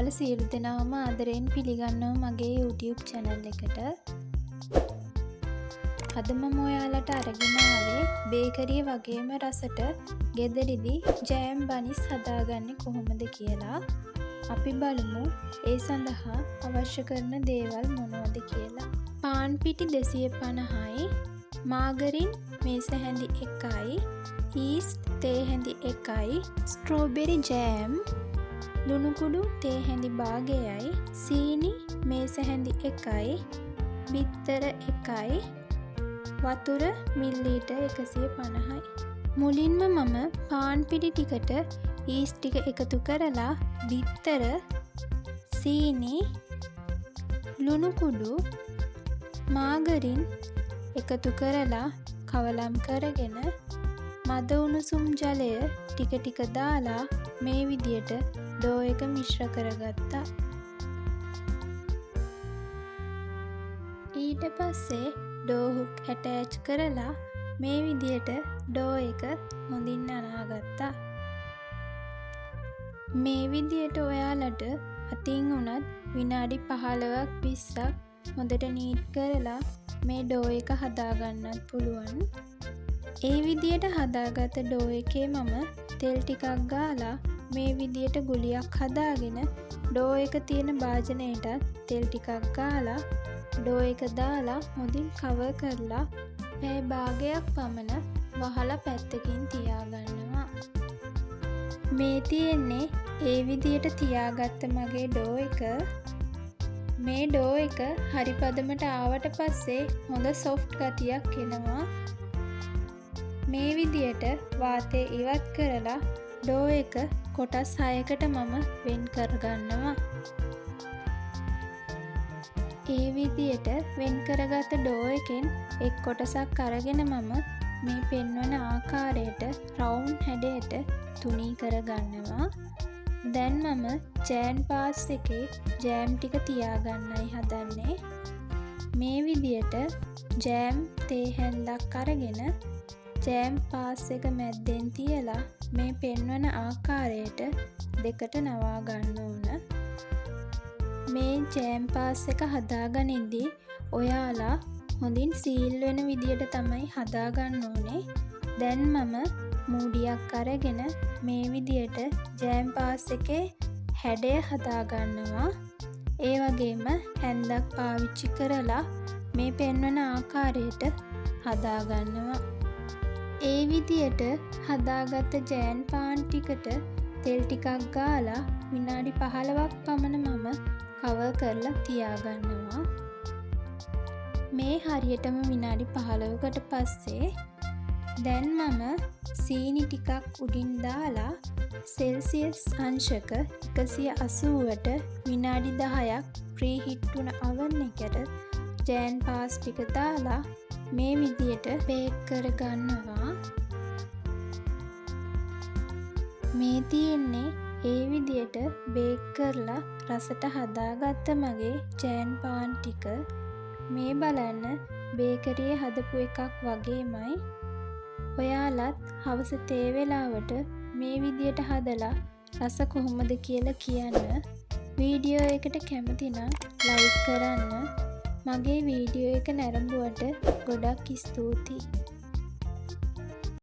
ඔයාලා සියලු දෙනාම ආදරයෙන් පිළිගන්නවා මගේ YouTube channel එකට. අද මම ඔයාලට අරගෙන ආවේ බේකරිය වගේම රසට ගෙදරදී ජෑම් බනිස් හදාගන්නේ කොහොමද කියලා. අපි බලමු ඒ සඳහා අවශ්‍ය කරන දේවල් මොනවද කියලා. පාන් පිටි 250යි, මාගරින් මේස හැඳි 1යි, ඊස්ට් තේ හැඳි 1යි, ස්ට්‍රෝබෙරි ජෑම්, ලුණු කුඩු තේ හැඳි භාගයයි, සීනි මේස හැඳි 1යි, බිත්තර 1යි, වතුර මිලිලීටර් 150යි. මුලින්ම මම පාන් පිටි ටිකට ඊස්ට් ටික එකතු කරලා බිත්තර, සීනි, ලුණු කුඩු, මාගරින් එකතු කරලා කවලම් කරගෙන මද උණුසුම් ජලය ටික ටික දාලා මේ විදියට ඩෝ එක මිශ්‍ර කරගත්තා. ඊට පස්සේ ඩෝ හුක් ඇටෑච් කරලා මේ විදියට ඩෝ එක හොඳින් අනාගත්තා. මේ විදියට ඔයාලට අතින් වුණත් විනාඩි 15ක් 20ක් හොඳට නීට් කරලා මේ ඩෝ එක හදාගන්නත් පුළුවන්. ඒ විදියට හදාගත්ත ඩෝ එකේ මම තෙල් ටිකක් ගාලා මේ විදියට ගුලියක් හදාගෙන ඩෝ එක තියෙන භාජනයටත් තෙල් ටිකක් ගාලා ඩෝ එක දාලා හොඳින් කවර් කරලා පැය භාගයක් පමණ වහලා පැත්තකින් තියාගන්නවා. මේ තියෙන්නේ ඒ විදියට තියාගත්ත මගේ ඩෝ එක. මේ ඩෝ එක හරි පදමට ආවට පස්සේ හොඳ සොෆ්ට් ගතියක් එනවා. මේ විදියට වාතය ඉවත් කරලා ඩෝ එක කොටස් 6කට මම වෙන් කරගන්නවා. ඒ විදියට වෙන් කරගත්ත ඩෝ එකෙන් එක් කොටසක් අරගෙන මම මේ පෙන්වන ආකාරයට රවුන්ඩ් හැඩයට තුනී කරගන්නවා. දැන් මම ජෑම් පාස් එකේ ජෑම් ටික තියාගන්නයි හදන්නේ. මේ විදියට ජෑම් තේ හැන්දක් අරගෙන ජෑම් පාස් එක මැද්දෙන් තියලා මේ පෙන්වන ආකාරයට දෙකට නවා ගන්න ඕන. මේ ජෑම් පාස් එක හදාගනිද්දී ඔයාලා හොඳින් සීල් වෙන විදියට තමයි හදාගන්න ඕනේ. දැන් මම මූඩියක් අරගෙන මේ විදියට ජෑම් පාස් එකේ හැඩය හදාගන්නවා. ඒ වගේම හැන්දක් පාවිච්චි කරලා මේ පෙන්වන ආකාරයට හදාගන්නවා. ඒ විදියට හදාගත්ත ජෑම් පාන් ටිකට තෙල් ටිකක් ගාලා විනාඩි 15ක් පමණ මම කවර් කරලා තියාගන්නවා. මේ හරියටම විනාඩි 15කට පස්සේ දැන් මම සීනි ටිකක් උඩින් දාලා සෙල්සියස් අංශක 180ට විනාඩි 10ක් ප්‍රීහීට් වුණ අවන් එකට ජෑම් පාස් ටික දාලා මේ විදියට බේක් කරගන්නවා. මේ තියෙන්නේ ඒ විදියට බේක් කරලා රසට හදාගත්ත මගේ ජෑම් පාන් ටික. මේ බලන්න බේකරියේ හදපු එකක් වගේමයි. ඔයාලත් හවස තේ වෙලාවට මේ විදියට හදලා රස කොහොමද කියලා කියන්න. වීඩියෝ එකට කැමති නම් ලයික් කරන්න. මගේ වීඩියෝ එක නැරඹුවට ගොඩක් ස්තුතියි.